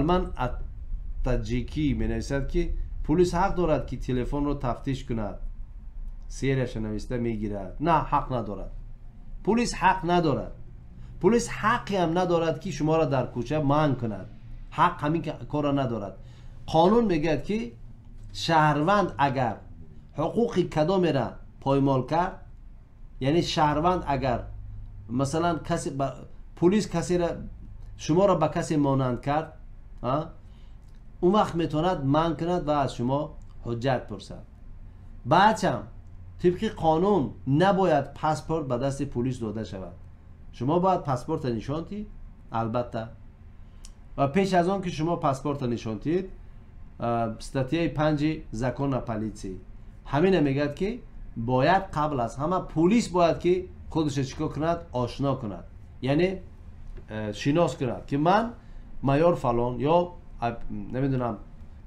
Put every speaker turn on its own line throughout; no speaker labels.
Салман Аттаҷикӣ менависад, ки пулис ҳақ дорад, ки телефонро тафтиш кунад, серияша нависта мегирад. На, ҳақ надорад, пулис ҳақ надорад. Пулис ҳаққиам надорад, ки шуморо дар кӯча манъ кунад. Ҳақ ҳамин корро надорад. Қонун мегӯяд, ки шаҳрванд агар ҳуқуқи кадомера поймол кард, яъне шаҳрванд агар, масалан, касе, пулис касера, шуморо ба касе монанд кард, он вақт метавонад манъ кунад ва аз шумо ҳуҷҷат пурсад. Баъдшам тибқи қонун набояд паспорт ба дасти пулис дода шавад. Шумо бояд паспорта нишон диҳед, албатта. Ва пеш аз он ки шумо паспорта нишон диҳед, статьяи 5-и закон о полиции ҳамина мегӯяд, ки бояд қабл аз ҳама пулис бояд ки худашо чӣ кор кунад? Ошно кунад, яъне шинос кунад, ки ман майор фалон ё намедонам,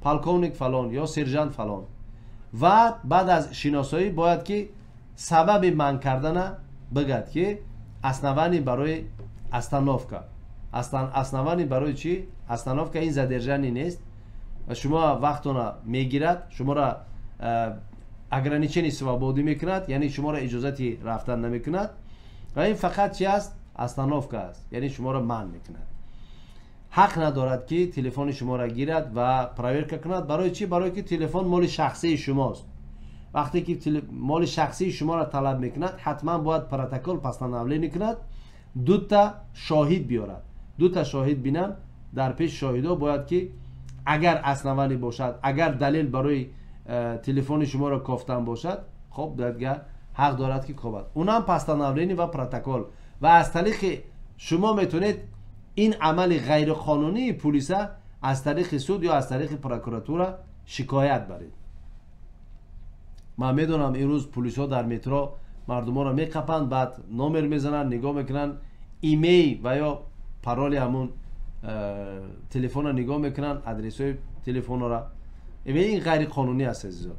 полковник фалон ё сержант фалон. Ва баъд аз шиносоӣ бояд ки сабаби манъ кардана бигӯяд, ки основание барои остановка, основание барои чӣ остановка. Ин задержание нест ва шумо вақтона мегирад, шуморо ограничение свободы мекунад, яъне шуморо иҷозати рафтан намекунад. Ва ин фақат чи аст? Остановка аст, яъне шуморо манъ мекунад. Ҳақ надорад, ки телефони шуморо гирад ва проверка кунад. Барои чӣ? Барое ки телефон моли шахсии шумост. Вақте ки моли шахсии шуморо талаб мекунад, ҳатман бояд протокол, постановление кунад, дута шоҳид биёрад, дута шоҳид бинанд. Дар пеши шоҳидо бояд ки агар основание бошад, агар далел барои телефони шуморо кофтан бошад, хоб, дадга ҳақ дорад, ки кобад. Унам постановление ва протокол. Ва аз тариқи шумо метавонед ин амали ғайриқонунии пулиса аз тариқи суд ё аз тариқи прокуратура шикоят баред. Ман медонам, имрӯз пулисҳо дар метро мардуморо меқапанд, баъд номер мезананд, нигоҳ мекунанд, IMEI ва ё пароли ҳамун телефонро нигоҳ мекунанд, адресҳои телефонора. Ин ғайриқонунӣ аст, азизо.